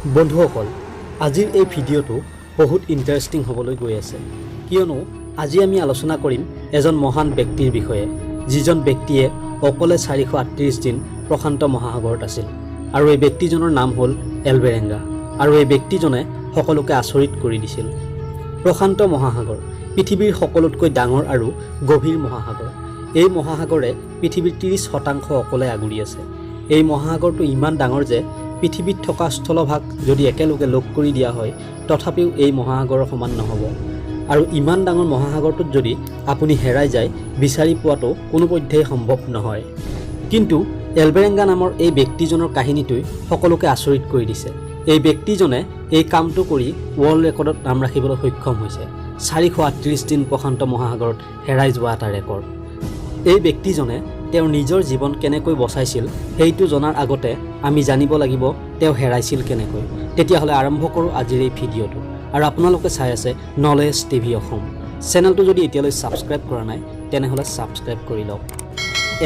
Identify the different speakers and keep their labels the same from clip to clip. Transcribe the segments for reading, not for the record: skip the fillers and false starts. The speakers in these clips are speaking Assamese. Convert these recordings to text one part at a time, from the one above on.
Speaker 1: বন্ধুসকল, আজিৰ এই ভিডিঅ'টো বহুত ইণ্টাৰেষ্টিং হ'বলৈ গৈ আছে, কিয়নো আজি আমি আলোচনা কৰিম এজন মহান ব্যক্তিৰ বিষয়ে, যিজন ব্যক্তিয়ে অকলে 438 দিন প্ৰশান্ত মহাসাগৰত আছিল। আৰু এই ব্যক্তিজনৰ নাম হ'ল এলবেৰেংগা আৰু এই ব্যক্তিজনে সকলোকে আচৰিত কৰি দিছিল। প্ৰশান্ত মহাসাগৰ পৃথিৱীৰ সকলোতকৈ ডাঙৰ আৰু গভীৰ মহাসাগৰ। এই মহাসাগৰে পৃথিৱীৰ 30% অকলে আগুৰি আছে। এই মহাসাগৰটো ইমান ডাঙৰ যে পৃথিৱীত থকা স্থলভাগ যদি একেলগে লগ কৰি দিয়া হয়, তথাপিও এই মহাসাগৰৰ সমান নহ'ব। আৰু ইমান ডাঙৰ মহাসাগৰটোত যদি আপুনি হেৰাই যায়, বিচাৰি পোৱাটো কোনোপধ্যেই সম্ভৱ নহয়। কিন্তু এলবেৰেংগা নামৰ এই ব্যক্তিজনৰ কাহিনীটোৱে সকলোকে আচৰিত কৰি দিছে। এই ব্যক্তিজনে এই কামটো কৰি ৱৰ্ল্ড ৰেকৰ্ডত নাম ৰাখিবলৈ সক্ষম হৈছে। 438 দিন প্ৰশান্ত মহাসাগৰত হেৰাই যোৱা এটা ৰেকৰ্ড। এই ব্যক্তিজনে তেওঁৰ নিজৰ জীৱন কেনেকৈ বচাইছিল, সেইটো জনাৰ আগতে আমি জানিব লাগিব তেওঁ হেৰাইছিল কেনেকৈ। তেতিয়াহ'লে আৰম্ভ কৰোঁ আজিৰ এই ভিডিঅ'টো। আৰু আপোনালোকে চাই আছে নলেজ টিভি অসম। চেনেলটো যদি এতিয়ালৈ ছাবস্ক্ৰাইব কৰা নাই, তেনেহ'লে ছাবস্ক্ৰাইব কৰি লওক।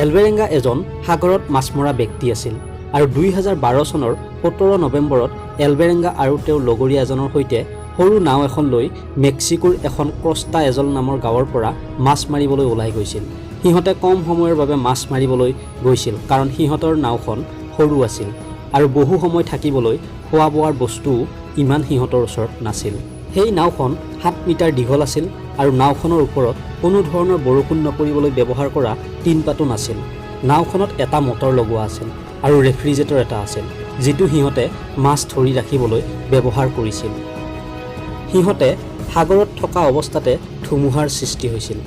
Speaker 1: এলবেৰেংগা এজন সাগৰত মাছ মৰা ব্যক্তি আছিল আৰু 2012 চনৰ 17 নৱেম্বৰত এলবেৰেংগা আৰু তেওঁৰ লগৰীয়া এজনৰ সৈতে সৰু নাও এখন লৈ মেক্সিকোৰ এখন ক্ৰষ্টা এজল নামৰ গাঁৱৰ পৰা মাছ মাৰিবলৈ ওলাই গৈছিল। সিহঁতে কম সময়ৰ বাবে মাছ মাৰিবলৈ গৈছিল, কাৰণ সিহঁতৰ নাওখন সৰু আছিল আৰু বহু সময় থাকিবলৈ খোৱা বোৱাৰ বস্তুও ইমান সিহঁতৰ ওচৰত নাছিল। সেই নাওখন 7 মিটাৰ দীঘল আছিল আৰু নাওখনৰ ওপৰত কোনো ধৰণৰ বৰষুণ নপৰিবলৈ ব্যৱহাৰ কৰা টিনপাতো নাছিল। নাওখনত এটা মটৰ লগোৱা আছিল আৰু ৰেফ্ৰিজেৰেটৰ এটা আছিল, যিটো সিহঁতে মাছ ধৰি ৰাখিবলৈ ব্যৱহাৰ কৰিছিল। সিহঁতে সাগৰত থকা অৱস্থাতে ধুমুহাৰ সৃষ্টি হৈছিল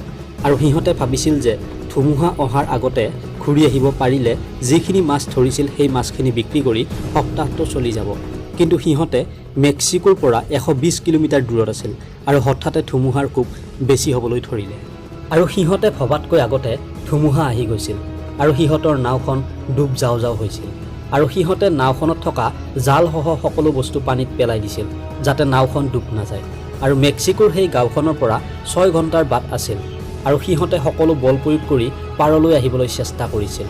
Speaker 1: আৰু সিহঁতে ভাবিছিল যে ধুমুহা অহাৰ আগতে ঘূৰি আহিব পাৰিলে যিখিনি মাছ ধৰিছিল, সেই মাছখিনি বিক্ৰী কৰি সপ্তাহটো চলি যাব। কিন্তু সিহঁতে মেক্সিকোৰ পৰা 120 কিলোমিটাৰ দূৰত আছিল আৰু হঠাতে ধুমুহাৰ কোব বেছি হ'বলৈ ধৰিলে আৰু সিহঁতে ভবাতকৈ আগতে ধুমুহা আহি গৈছিল আৰু সিহঁতৰ নাওখন ডুব যাওঁ যাওঁ হৈছিল। আৰু সিহঁতে নাওখনত থকা জালসহ সকলো বস্তু পানীত পেলাই দিছিল, যাতে নাওখন ডুব নাযায়। আৰু মেক্সিকোৰ সেই গাঁওখনৰ পৰা 6 ঘণ্টাৰ বাট আছিল আৰু সিহঁতে সকলো বল প্ৰয়োগ কৰি পাৰলৈ আহিবলৈ চেষ্টা কৰিছিল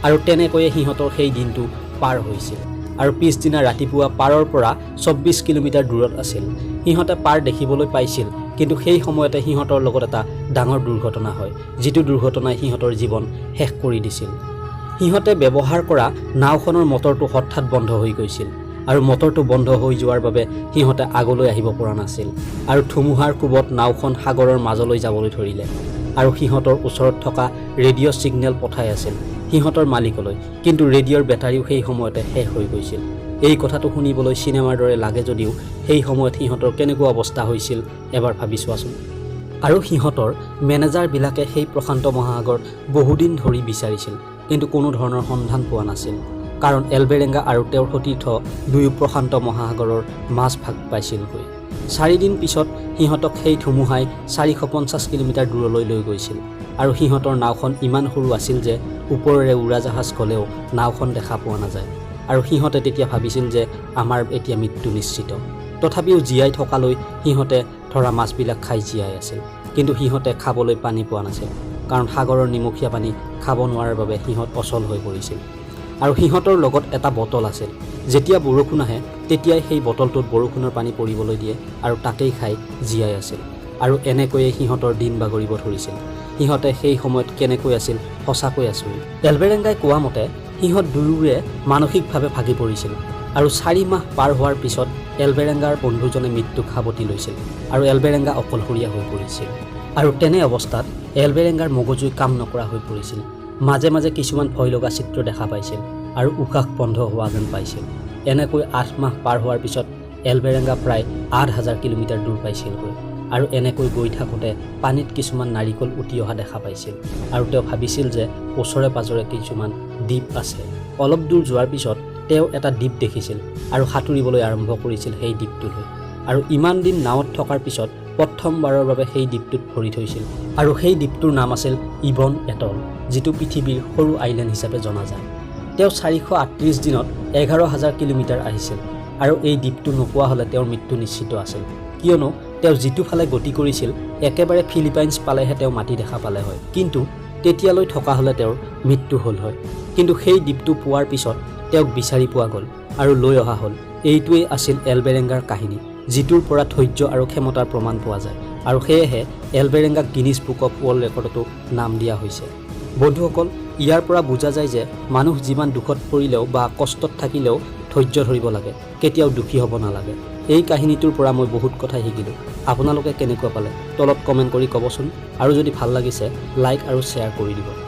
Speaker 1: আৰু তেনেকৈয়ে সিহঁতৰ সেই দিনটো পাৰ হৈছিল। আৰু পিছদিনা ৰাতিপুৱা পাৰৰ পৰা 24 কিলোমিটাৰ দূৰত আছিল। সিহঁতে পাৰ দেখিবলৈ পাইছিল, কিন্তু সেই সময়তে সিহঁতৰ লগত এটা ডাঙৰ দুৰ্ঘটনা হয়, যিটো দুৰ্ঘটনাই সিহঁতৰ জীৱন শেষ কৰি দিছিল। সিহঁতে ব্যৱহাৰ কৰা নাওখনৰ মটৰটো হঠাৎ বন্ধ হৈ গৈছিল আৰু মটৰটো বন্ধ হৈ যোৱাৰ বাবে সিহঁতে আগলৈ আহিব পৰা নাছিল। আৰু ধুমুহাৰ কোবত নাওখন সাগৰৰ মাজলৈ যাবলৈ ধৰিলে আৰু সিহঁতৰ ওচৰত থকা ৰেডিঅ' ছিগনেল পঠাই আছিল সিহঁতৰ মালিকলৈ, কিন্তু ৰেডিঅ'ৰ বেটাৰীও সেই সময়তে শেষ হৈ গৈছিল। এই কথাটো শুনিবলৈ চিনেমাৰ দৰে লাগে যদিও সেই সময়ত সিহঁতৰ কেনেকুৱা অৱস্থা হৈছিল, এবাৰ ভাবি চোৱাচোন। আৰু সিহঁতৰ মেনেজাৰবিলাকে সেই প্ৰশান্ত মহাসাগৰত বহুদিন ধৰি বিচাৰিছিল, কিন্তু কোনো ধৰণৰ সন্ধান পোৱা নাছিল, কাৰণ এলবেৰেংগা আৰু তেওঁৰ সতীৰ্থ দুয়ো প্ৰশান্ত মহাসাগৰৰ মাজভাগ পাইছিলগৈ। 4 দিন পিছত সিহঁতক সেই ধুমুহাই 450 কিলোমিটাৰ দূৰলৈ লৈ গৈছিল। আৰু সিহঁতৰ নাওখন ইমান সৰু আছিল যে ওপৰেৰে উৰাজাহাজ গ'লেও নাওখন দেখা পোৱা নাযায়। আৰু সিহঁতে তেতিয়া ভাবিছিল যে আমাৰ এতিয়া মৃত্যু নিশ্চিত। তথাপিও জীয়াই থকালৈ সিহঁতে ধৰা মাছবিলাক খাই জীয়াই আছিল। কিন্তু সিহঁতে খাবলৈ পানী পোৱা নাছিল, কাৰণ সাগৰৰ নিমখীয়া পানী খাব নোৱাৰাৰ বাবে সিহঁত অচল হৈ পৰিছিল। আৰু সিহঁতৰ লগত এটা বটল আছিল। যেতিয়া বৰষুণ আহে, তেতিয়াই সেই বটলটোত বৰষুণৰ পানী পৰিবলৈ দিয়ে আৰু তাকেই খাই জীয়াই আছিল। আৰু এনেকৈয়ে সিহঁতৰ দিন বাগৰিব ধৰিছিল। সিহঁতে সেই সময়ত কেনেকৈ আছিল, সঁচাকৈ আচৰিত। এলবেৰেংগাই কোৱা মতে সিহঁত দুয়োৰে মানসিকভাৱে ভাগি পৰিছিল। আৰু 4 মাহ পাৰ হোৱাৰ পিছত এলবেৰেংগাৰ বন্ধুজনে মৃত্যুক সাৱটি লৈছিল আৰু এলবেৰেংগা অকলশৰীয়া হৈ পৰিছিল। আৰু তেনে অৱস্থাত এলবেৰেংগাৰ মগজুই কাম নকৰা হৈ পৰিছিল। মাজে মাজে কিছুমান ভয় লগা চিত্ৰ দেখা পাইছিল আৰু উশাহ বন্ধ হোৱা যেন পাইছিল। এনেকৈ 8 মাহ পাৰ হোৱাৰ পিছত এলবেৰেংগা প্ৰায় 8000 কিলোমিটাৰ দূৰ পাইছিলগৈ। আৰু এনেকৈ গৈ থাকোঁতে পানীত কিছুমান নাৰিকল উটি অহা দেখা পাইছিল আৰু তেওঁ ভাবিছিল যে ওচৰে পাঁজৰে কিছুমান দ্বীপ আছে। অলপ দূৰ যোৱাৰ পিছত তেওঁ এটা দ্বীপ দেখিছিল আৰু সাঁতুৰিবলৈ আৰম্ভ কৰিছিল সেই দ্বীপটোলৈ। আৰু ইমান দিন নাৱত থকাৰ পিছত প্ৰথমবাৰৰ বাবে সেই দ্বীপটোত ভৰি থৈছিল। আৰু সেই দ্বীপটোৰ নাম আছিল ইবন এটল, যিটো পৃথিৱীৰ সৰু আইলেণ্ড হিচাপে জনা যায়। তেওঁ 438 দিনত 11,000 কিলোমিটাৰ আহিছিল আৰু এই দ্বীপটো নোপোৱা হ'লে তেওঁৰ মৃত্যু নিশ্চিত আছিল, কিয়নো তেওঁ যিটো ফালে গতি কৰিছিল, একেবাৰে ফিলিপাইনছ পালেহে তেওঁ মাটি দেখা পালে হয়, কিন্তু তেতিয়ালৈ থকা হ'লে তেওঁৰ মৃত্যু হ'ল হয়। কিন্তু সেই দ্বীপটো পোৱাৰ পিছত তেওঁক বিচাৰি পোৱা গ'ল আৰু লৈ অহা হ'ল। এইটোৱেই আছিল এলবেৰেংগাৰ কাহিনী, যিটোৰ পৰা ধৈৰ্য আৰু ক্ষমতাৰ প্ৰমাণ পোৱা যায় আৰু সেয়েহে এলবেৰেংগাক গিনিজ বুক অফ ৱৰ্ল্ড ৰেকৰ্ডতো নাম দিয়া হৈছে। বন্ধুসকল, ইয়াৰ পৰা বুজা যায় যে মানুহ যিমান দুখত পৰিলেও বা কষ্টত থাকিলেও ধৈৰ্য ধৰিব লাগে, কেতিয়াও দুখী হ'ব নালাগে। এই কাহিনীটোৰ পৰা মই বহুত কথা শিকিলোঁ। আপোনালোকে কেনেকুৱা পালে তলত কমেণ্ট কৰি ক'বচোন আৰু যদি ভাল লাগিছে, লাইক আৰু শ্বেয়াৰ কৰি দিব।